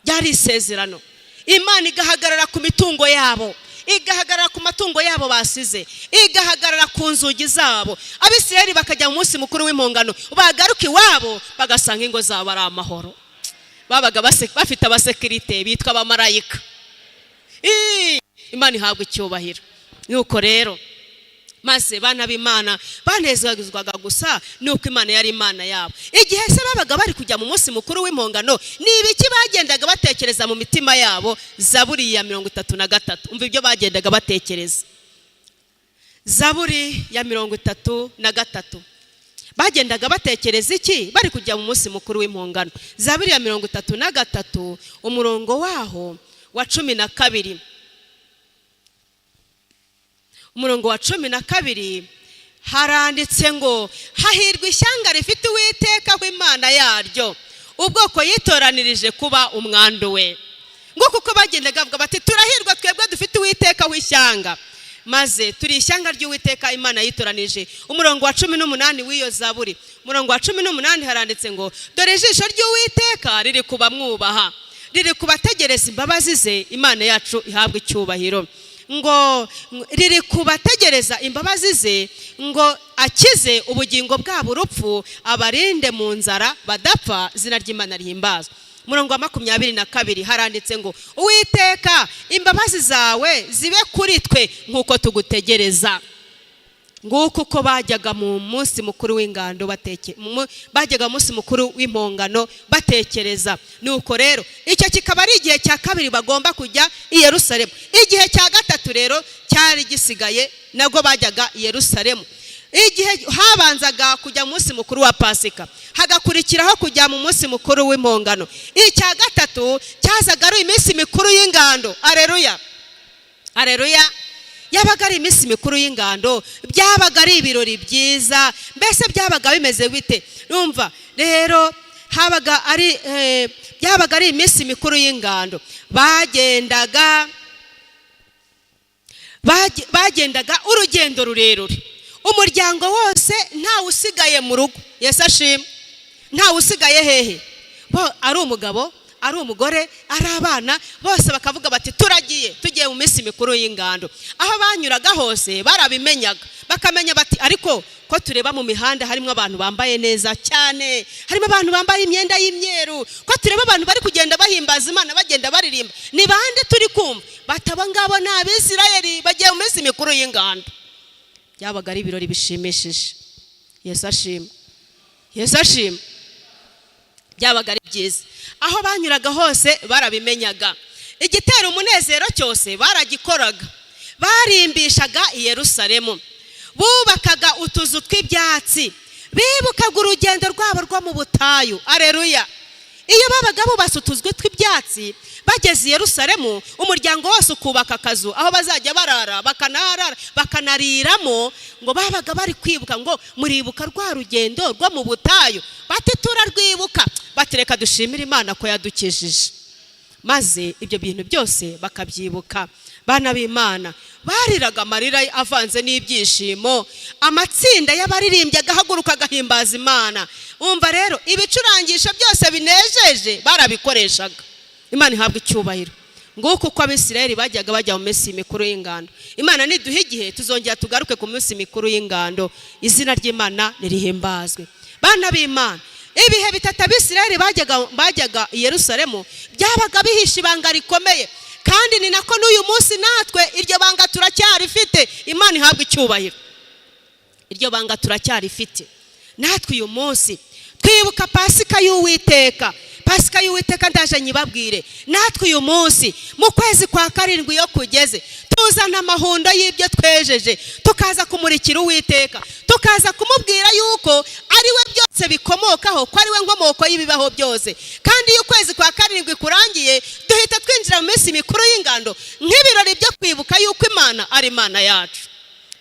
Byari isezerano. Imana igahagarara ku mitungo yabo, igahagarara ku matungo yabo basize, igahagarara ku nzugi zabo. Abisirayeli bakajya mu munsi mukuru w'impongano, bagaruka iwabo bagasanga ingo zabo ari amahoro. Babaga bafite abasekirite bitwa abamarayika. Imana ihabwa icyubahiro. Nuko rero maze bana b'Imana, banezezwaga gusa nuko Imana yari Imana yabo. Igihe se babaga bari kujya mu munsi mukuru w'impongano, ni ibiki bagendaga batekereza mu mitima yabo? Zaburi ya 33, umva ibyo bagendaga batekereza. Zaburi ya 33, bagendaga batekereza iki bari kujya mu munsi mukuru w'impongano? Zaburi ya 33, umurongo waho wa 12, umurongo wa 12, haranditse ngo: "Hahirwa ishyanga rifite Uwiteka w'Imana yaryo, ubwoko yitoranirije kuba umwandu we." Ngo kuko bagendaga bavuga bati: "Turahirwa twebwe dufite Uwiteka w'ishyanga, maze turi ishyanga ry'Uwiteka Imana yitoranije." Umurongo wa 18 w'iyo zaburi, umurongo wa 18, haranditse ngo: "Dore ijisho ry'Uwiteka riri ku bamwubaha, riri kubategereza imbabazi ze." Imana yacu ihabwa icyubahiro. Ngo riri kubategereza imbabazi ze, ngo akize ubugingo bwabo urupfu, abarinde mu nzara badapfa. Izina ry'Imana rihimbazwa. Umurongo wa 22 haranditse ngo: "Uwiteka, imbabazi zawe zibe kuri twe nk'uko tugutegereza." Nguko uko bajyaga mu munsi mukuru w'ingando bajyaga mu munsi mukuru w'impongano batekereza. Nuko rero icyo kikaba ari igihe cya kabiri bagomba kujya i Yerusalemu. Igihe cya gatatu rero cyari gisigaye, nabwo bajyaga i Yerusalemu. Igihe habanzaga kujya mu munsi mukuru wa Pasika, hagakurikiraho kujya mu munsi mukuru w'impongano, icya gatatu cyazaga ari iminsi mikuru y'ingando. Areruya, areruya! Yabaga ari iminsi mikuru y'ingando, byabaga ari ibirori byiza. Mbese byabaga bimeze bite? Numva rero habaga ari byabaga ari iminsi mikuru y'ingando. Bagendaga urugendo rurerure, umuryango wose, ntawe usigaye mu rugo. Yesu ashimwe! Ntawe usigaye hehe? Bo ari umugabo, Ari umugore, ari abana, bose bakavuga bati turagiye, tugiye mu minsi mikuru y'ingando. Aho banyuraga hose barabimenyaga, bakamenya bati ariko ko tureba mu mihanda harimo abantu bambaye neza cyane, harimo abantu bambaye imyenda y'imyeru, ko tureba abantu bari kugenda bahimbaza Imana, bagenda baririmba, ni bande turi kumva? Bataba ngabo ni Abisirayeli bagiye mu minsi mikuru y'ingando. Byabaga ari ibirori bishimishije. Yesu ashima, Yesu ashima. Byabaga ari byiza. Aho banyuraga hose barabimenyaga. Igitera umunezero cyose baragikoraga. Barimbishaga i Yerusalemu, bubakaga utuzu tw'ibyatsi, bibukaga urugendo rwabo rwo mu butayu. Areruya! Iyo babaga bubatse utuzu tw'ibyatsi, bageze i Yerusalemu, umuryango wose ukubaka akazu aho bazajya barara, bakanaharara, bakanariramo, ngo babaga bari kwibuka ngo muribuka rwa rugendo rwo mu butayu? Bati turarwibuka. Bati reka dushimire Imana ko yadukijije. Maze ibyo bintu byose bakabyibuka. Bana b'Imana, bariraga amarira avanze n'ibyishimo. Amatsinda y'abaririmbyi agahaguruka agahimbaza Imana. Umva rero, ibicurangisho byose binejeje barabikoreshaga. Imana ihabwa icyubahiro. Nguko uko Abisirayeli bajyaga bajya mu minsi mikuru y'ingando. Imana niduha igihe tuzongera tugaruke ku minsi mikuru y'ingando. Izina ry'Imana nirihimbazwe. Bana b'Imana, ibihe bitatu Abisirayeli bajyaga i Yerusalemu byabaga bihishe ibanga rikomeye, kandi ni nako n'uyu munsi natwe iryo banga turacyarifite. Imana ihabwa icyubahiro. Iryo banga turacyarifite natwe uyu munsi. Twibuka Pasika y'Uwiteka. Pasika y'Uwiteka ndaje nyibabwire. Natwe uyu munsi mu kwezi kwa karindwi iyo kugeze, tuzana amahundo y'ibyo twejeje, tukaza kumurikira Uwiteka, tukaza kumubwira yuko ari we byose bikomokaho, ko ari we nkomoko y'ibibaho byose. Kandi iyo ukwezi kwa karindwi kurangiye, duhita twinjira mu minsi mikuru y'ingando nk'ibirori byo kwibuka yuko Imana ari Imana yacu.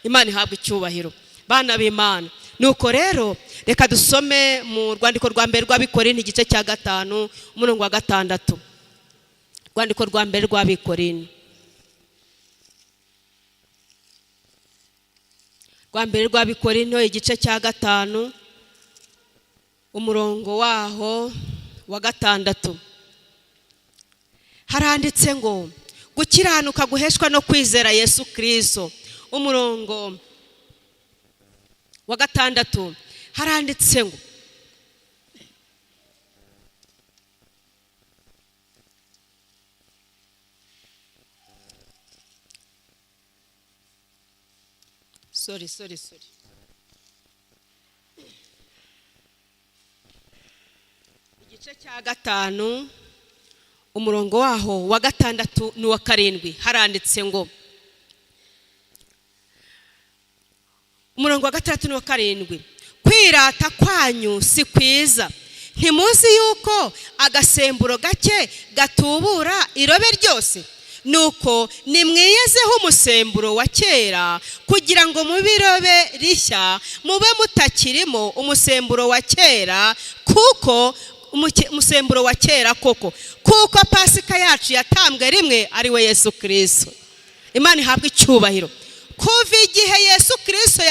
Imana ihabwa icyubahiro. Bana b'Imana, nuko rero reka dusome mu rwandiko rwa mbere rw'Abikorinto, igice cya 5, umurongo wa 6. Rwandiko rwa mbere rw'Abikorinto, rwa mbere rw'Abikorinto, igice cya 5, umurongo waho wa 6, haranditse ngo gukiranuka guheshwa no kwizera Yesu Kristo. Umurongo wa 6 haranditse ngo sorry, sorry, sorry, igice cya 5, umurongo waho wa 6 n'uwa 7, haranditse ngo umurongo wa 6 n'uwa 7: kwirata kwanyu si kwiza. Ntimuzi yuko agasemburo gake gatubura irobe ryose? Nuko nimwiyezeho umusemburo wa kera, kugira ngo mube irobe rishya, mube mutakirimo umusemburo wa kera, kuko umusemburo wa kera koko, kuko Pasika yacu yatambwe rimwe, ari we Yesu Kristo. Imana ihabwa icyubahiro. Kuva igihe Yesu Kristo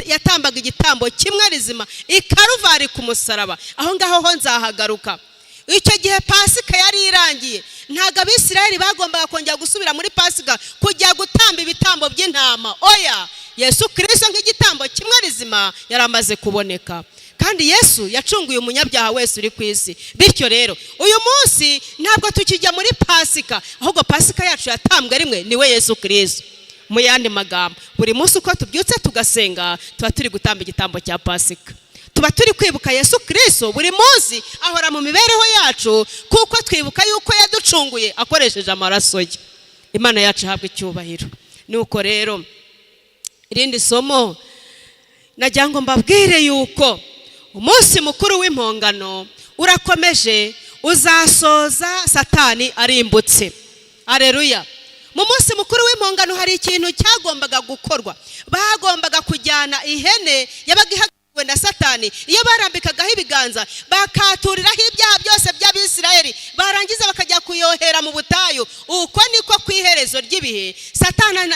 yatambaga igitambo kimwe rizima i Karuvari ku musaraba, aho ngaho ho nzahagaruka. Icyo gihe Pasika yari irangiye. Ntabwo Abisirayeli bagombaga kongera gusubira muri Pasika kujya gutamba ibitambo by'intama. Oya, Yesu Kristo nk'igitambo kimwe rizima yari amaze kuboneka, kandi Yesu yacunguye umunyabyaha wese uri ku isi. Bityo rero uyu munsi ntabwo tukijya muri Pasika, ahubwo Pasika yacu yatambwe rimwe, niwe Yesu Kristo. Mu yandi magambo, buri munsi uko tubyutse tugasenga, tuba turi gutamba igitambo cya Pasika, tuba turi kwibuka Yesu Kristo. Buri munsi ahora mu mibereho yacu, kuko twibuka yuko yaducunguye akoresheje amaraso ye. Imana yacu ihabwa icyubahiro. Nuko rero irindi somo nagira ngo mbabwire yuko umunsi mukuru w'impongano urakomeje, uzasoza Satani arimbutse. Areruya! Mu munsi mukuru w'impongano hari ikintu cyagombaga gukorwa. Bagombaga kujyana ihene yabaga ihagariwe na Satani. Iyo barambikagaho ibiganza, bakaturiraho ibyaha byose by'Abisirayeli, barangiza bakajya kuyohera mu butayu. Uko niko ku iherezo ry'ibihe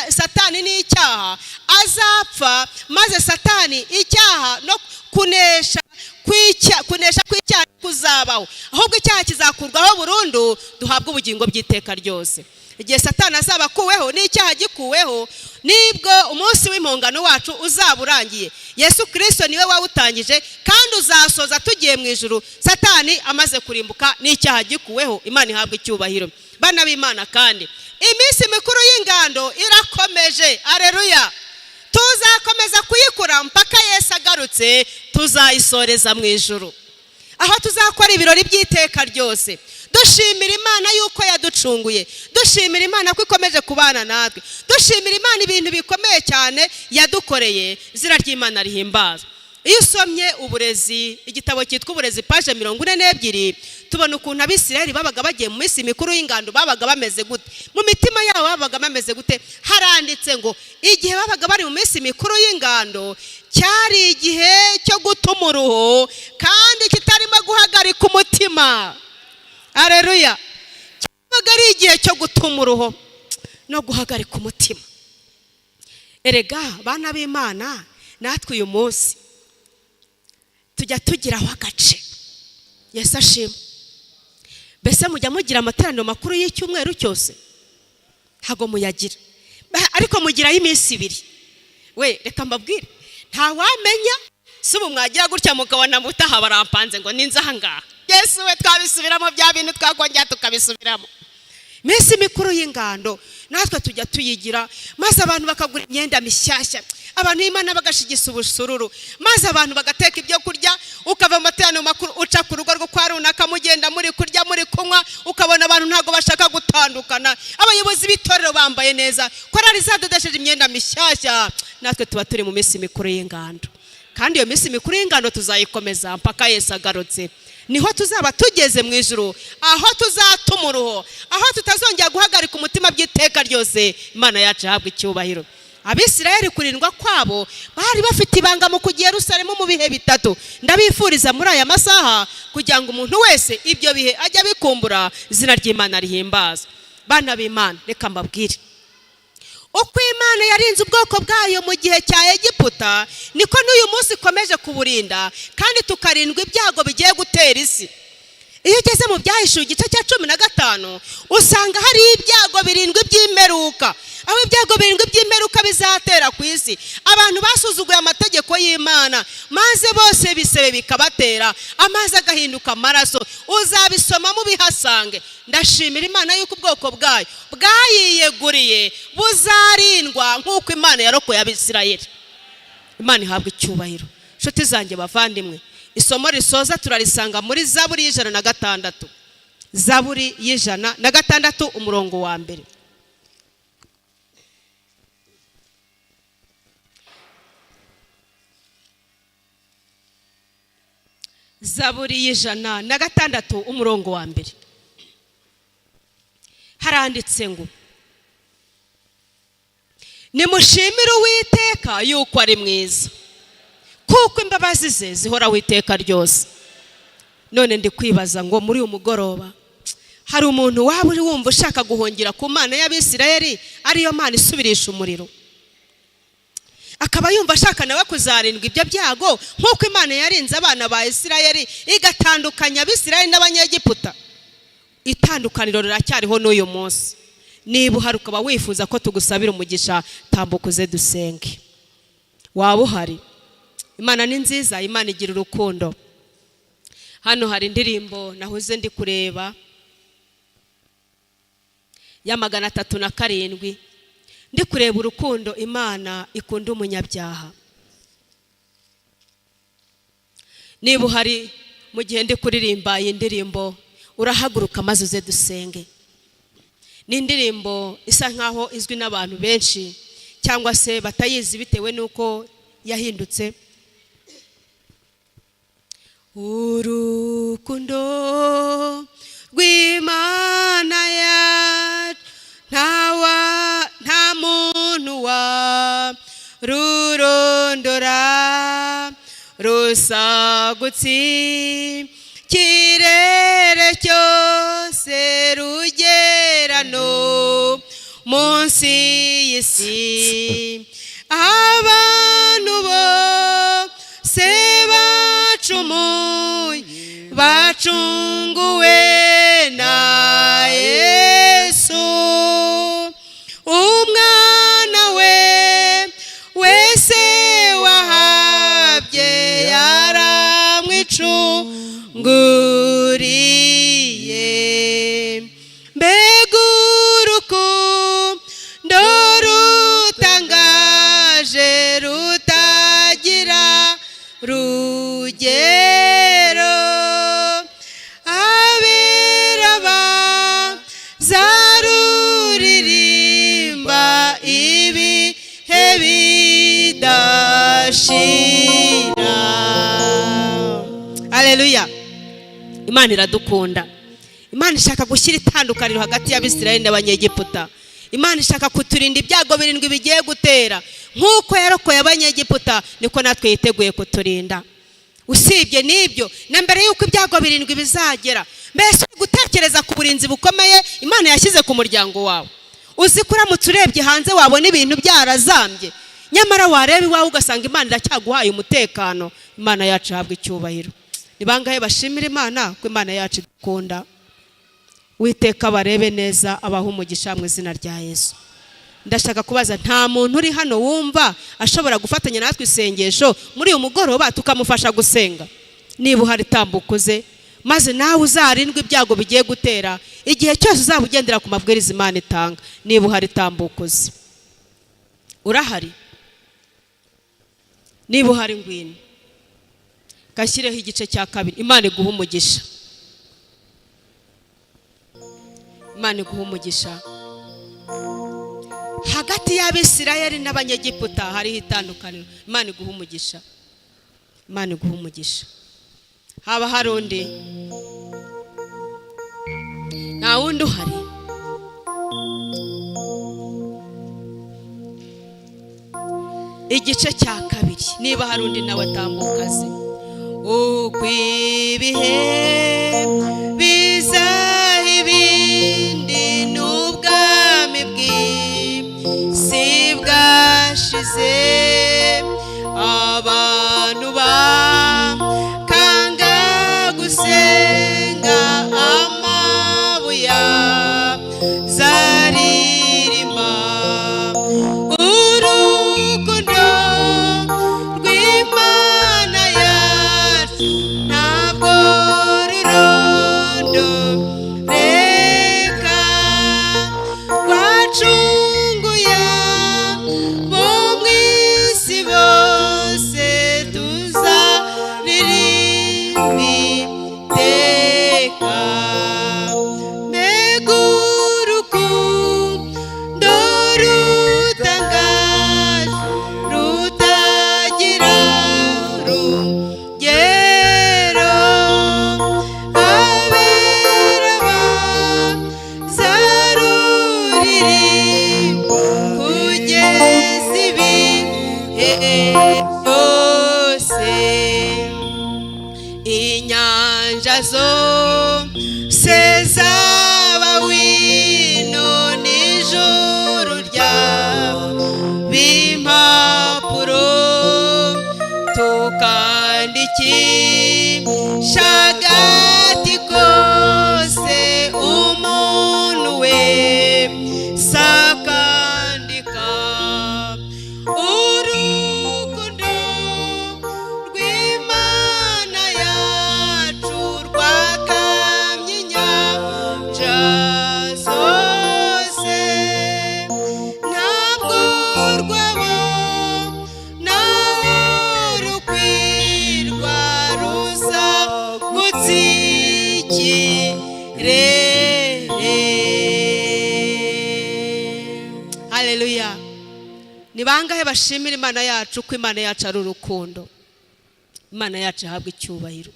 Satani n'icyaha azapfa, maze Satani, icyaha no kunesha kw'icyaha kuzabaho. kizabaho, ahubwo icyaha kizakurwaho burundu, duhabwe ubugingo bw'iteka ryose. Igihe Satani azaba akuweho n'icyaha gikuweho, nibwo umunsi w'impongano wacu uzaba urangiye. Yesu Kirisito niwe wawutangije kandi uzasoza tugiye mu ijuru, Satani amaze kurimbuka n'icyaha gikuweho. Imana ihabwa icyubahiro. Bana b'Imana, kandi iminsi mikuru y'ingando irakomeje. Areruya! Tuzakomeza kuyikora mpaka Yesu agarutse, tuzayisoreza mu ijuru, aho tuzakora ibirori by'iteka ryose, dushimira Imana yuko yaducunguye, dushimira Imana ko ikomeje kubana natwe, dushimira Imana ibintu bikomeye cyane yadukoreye. Izina ry'Imana rihimbazwa. Iyo usomye Uburezi, igitabo cyitwa Uburezi, page 42, tubona ukuntu Abisirayeli babaga bagiye mu minsi mikuru y'ingando babaga bameze gute, mu mitima yabo babaga bameze gute. Haranditse ngo igihe babaga bari mu minsi mikuru y'ingando cyari igihe cyo guta umuruho kandi kitarimo guhagarika umutima. Areruya! Cyabaga ari igihe cyo guta umuruho no guhagarika umutima. Erega bana b'Imana, natwe uyu munsi tujya tugiraho agace. Yesu ashima. Mbese mujya mugira amateraniro makuru y'icyumweru cyose? Ntabwo muyagira, ariko mugirayo iminsi ibiri. We reka mbabwire, ntawamenya si ubu mwagira gutya mukabona mutaha barampanze ngo ninze aha ngaha. Yesu we, twabisubiramo bya bintu, twakongera tukabisubiramo. Iminsi mikuru y'ingando natwe tujya tuyigira, maze abantu bakagura imyenda mishyashya, abantu b'Imana bagashigisa ubusururu, maze abantu bagateka ibyo kurya. Ukava mu materaniro makuru uca ku rugo rwo kwa runaka, mugenda muri kurya, muri kunywa, ukabona abantu ntabwo bashaka gutandukana. Abayobozi b'itorero bambaye neza, korali zadodesheje imyenda mishyashya. Natwe tuba turi mu minsi mikuru y'ingando, kandi iyo minsi mikuru y'ingando tuzayikomeza mpaka Yesu agarutse. Niho tuzaba tugeze mu ijuru, aho tuzatuma uruho, aho tutazongera guhagarika umutima by'iteka ryose. Imana yacu ihabwa icyubahiro. Abisirayeli kurindwa kwabo bari bafite ibanga mu kujya i Yerusalemu mu bihe bitatu. Ndabifuriza muri aya masaha kugira ngo umuntu wese ibyo bihe ajye abikumbura. Izina ry'Imana rihimbaza. Bana b'Imana, reka mbabwire, uko Imana yarinze ubwoko bwayo mu gihe cya Egiputa, niko n'uyu munsi ikomeje kuburinda, kandi tukarindwa ibyago bigiye gutera isi. Iyo ugeze mu Byahishuwe igice cya 15, usanga hari ibyago birindwi by'imperuka, aho ibyago birindwi by'imperuka bizatera ku isi. Abantu basuzuguye amategeko y'Imana, maze bose bisebe bikabatera, amazi agahinduka amaraso. Uzabisoma mubihasange. Ndashimira Imana yuko ubwoko bwayo bwayiyeguriye buzarindwa nk'uko Imana yarokoye Abisirayeli. Imana ihabwa icyubahiro. Inshuti zanjye, bavandimwe, isomo risoza turarisanga muri Zaburi y'106. Zaburi y'106, umurongo wa mbere. Zaburi y'106, umurongo wa mbere, haranditse ngo: "Nimushimire Uwiteka yuko ari mwiza, kuko imbabazi ze zihoraho iteka ryose." None ndi kwibaza ngo muri uyu mugoroba hari umuntu waba uri wumva ushaka guhungira ku Mana y'Abisirayeli, ariyo Mana isubirisha umuriro, akaba yumva ashaka nawe kuzarindwa ibyo byago nk'uko Imana yarinze abana ba Isirayeli, igatandukanya Abisirayeli n'Abanyegiputa? Itandukaniro riracyariho n'uyu munsi. Niba uhari ukaba wifuza ko tugusabira umugisha, tambuka uze dusenge. Waba uhari? Imana ni nziza, Imana igira urukundo. Hano hari indirimbo nahoze ndi kureba ya 307, ndi kureba urukundo Imana ikunda umunyabyaha. Niba uhari mu gihe ndi kuririmba iyi ndirimbo, urahaguruka maze uze dusenge. Ni indirimbo isa nkaho izwi n'abantu benshi, cyangwa se batayizi bitewe n'uko yahindutse. Urukundo rw'Imana yacu nta muntu wa rurondora, rusagutse ikirere cyose, rugera no munsi y'isi. Abantu bose bacumuye. Twacunguwe na Yesu, umwana we wese wahabye yaramwicunguriye. Mbega urukundo rutangaje, rutagira rugero! Abera bazaruririmba ibihe bidashira. Haleluya! Imana iradukunda. Imana ishaka gushyira itandukaniro hagati y'Abisirayeli n'Abanyegiputa. Imana ishaka kuturinda ibyago birindwi bigiye gutera. Nk'uko yarokoye Abanyegiputa, niko natwe yiteguye kuturinda. Usibye n'ibyo, na mbere y'uko ibyago birindwi bizagera, mbese uri gutekereza ku burinzi bukomeye Imana yashyize ku muryango wawe? Uzi ko uramutse urebye hanze wabona ibintu byarazambye, nyamara wareba iwawe ugasanga Imana iracyaguhaye umutekano? Imana yacu ihabwa icyubahiro. Ni bangahe bashimira Imana ko Imana yacu idukunda? Witeka barebe neza, abaha umugisha mu izina rya Yesu. Ndashaka kubaza, nta muntu uri hano wumva ashobora gufatanya natwe isengesho muri uyu mugoroba, tukamufasha gusenga? Niba uhari, tambuka uze, maze nawe uzarindwe ibyago bigiye gutera igihe cyose uzaba ugendera ku mabwiriza Imana itanga. Niba uhari, tambuka uze. Urahari? Niba uhari, ngwino. Gashyireho igice cya kabiri. Imana iguha umugisha, Imana iguha umugisha. Hagati y'Abisirayeli n'Abanyegiputa hariho itandukaniro. Imana iguha umugisha, Imana iguha umugisha. Haba hari undi? Nta wundi uhari? Igice cya kabiri, niba hari undi nawe atambuka aze. Uko ibihe bizaha ibindi, n'ubwami bw'isi bwashize, abantu bakanga gusenga, amabuye zaririma. Urukundo rw'Imana yacu ntabwo rurondoreka, rwacunguye bo mu isi bose, tuzaririmba iteka. Mbega urukundo rutangaje, rutagira rugero! Abera bazaruririmba kugeza ibihe byose. Inyanja zose zaba wino, n'ijuru ryaba impapuro, tukandikisha agati kose, umuntu we sakandika. Urukundo rw'Imana yacu rwakamye inyanja zose, ntabwo rwaba naho rukwirwa ruza gutsikirere. Haleluya! Ni bangahe bashimira Imana yacu ko Imana yacu ari urukundo? Imana yacu ihabwa icyubahiro.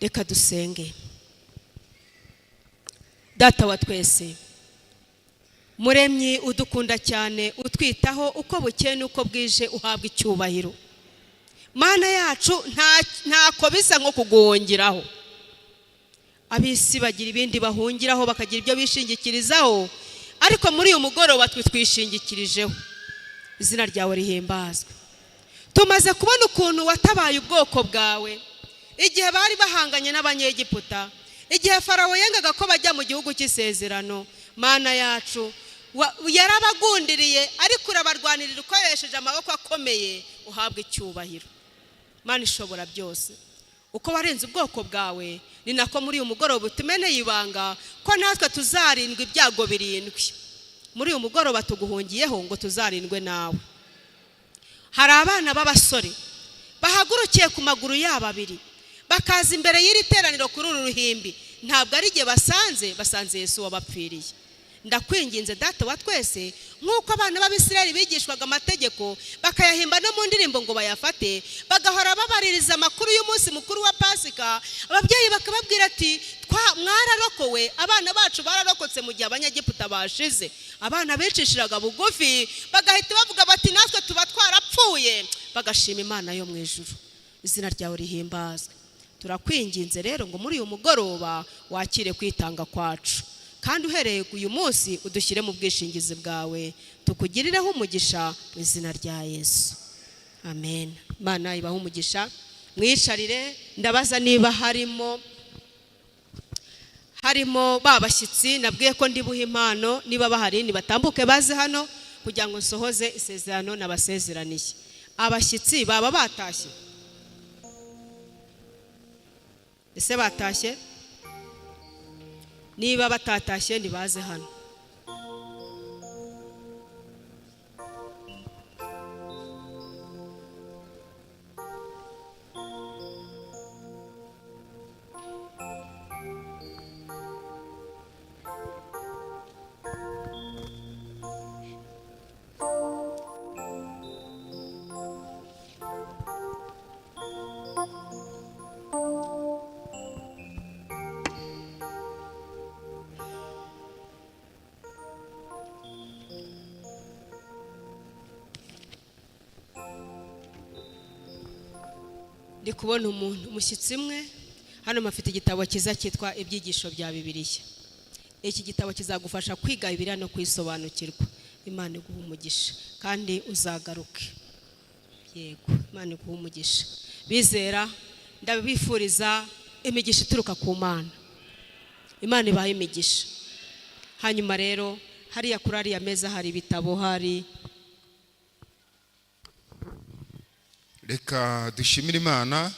Reka dusenge. Data wa twese, Muremyi udukunda cyane, utwitaho uko bukeye n'uko bwije, uhabwa icyubahiro. Mana yacu, ntako bisa nko kuguhungiraho. Ab'isi bagira ibindi bahungiraho, bakagira ibyo bishingikirizaho, ariko muri uyu mugoroba twe twishingikirijeho. Izina ryawe rihimbazwe. Tumaze kubona ukuntu watabaye ubwoko bwawe. Igihe bari bahanganye n'Abanyegiputa, igihe Farawo yengaga ko bajya mu gihugu cy'isezerano, Mana yacu yarabagundiriye, ariko urabarwanirira ukoresheje amaboko akomeye, uhabwa icyubahiro. Mana ishobora byose, uko warenze ubwoko bwawe ni nako muri uyu mugoroba utumeneye ibanga ko natwe tuzarindwa ibyago birindwi. Muri uyu mugoroba tuguhungiyeho ngo tuzarindwe nawe. Hari abana b'abasore bahagurukiye ku maguru yabo abiri, bakaza imbere y'iri teraniro kuri uru ruhimbi. Ntabwo ari igihe basanze Yesu wabapfiriye. Ndakwinginze Data wa twese, nk'uko abana b'Abisirayeli bigishwaga amategeko bakayahimba no mu ndirimbo ngo bayafate, bagahora babaririza amakuru y'umunsi mukuru wa Pasika, ababyeyi bakababwira ati mwararokowe, abana bacu bararokotse mu gihe Abanyegiputa bashize. Abana bicishiraga bugufi bagahita bavuga bati natwe tuba twarapfuye, bagashima Imana yo mu ijuru. Izina ryawe rihimbazwe. Turakwinginze rero ngo muri uyu mugoroba wakire kwitanga kwacu, kandi uhereye uyu munsi udushyire mu bwishingizi bwawe, tukugirireho umugisha mu izina rya Yesu, amen. Imana ibahe umugisha. Mwicarire. Ndabaza niba harimo ba bashyitsi nabwiye ko ndibuha impano, niba bahari nibatambuke baze hano kugira ngo nsohoze isezerano nabasezeraniye. Abashyitsi baba batashye? Ese batashye? Niba batatashye ntibaze hano. Ndi kubona umuntu umushyitsi umwe hano, mafite igitabo cyiza cyitwa Ibyigisho bya Bibiliya. Iki gitabo kizagufasha kwiga Bibiliya no kuyisobanukirwa. Imana iguha umugisha kandi uzagaruke. Yego, Imana iguha umugisha. Bizera, ndabifuriza imigisha ituruka ku Mana. Imana ibahe imigisha. Hanyuma rero hariya kuri ariya meza hari ibitabo, hari Reka dushimire Imana.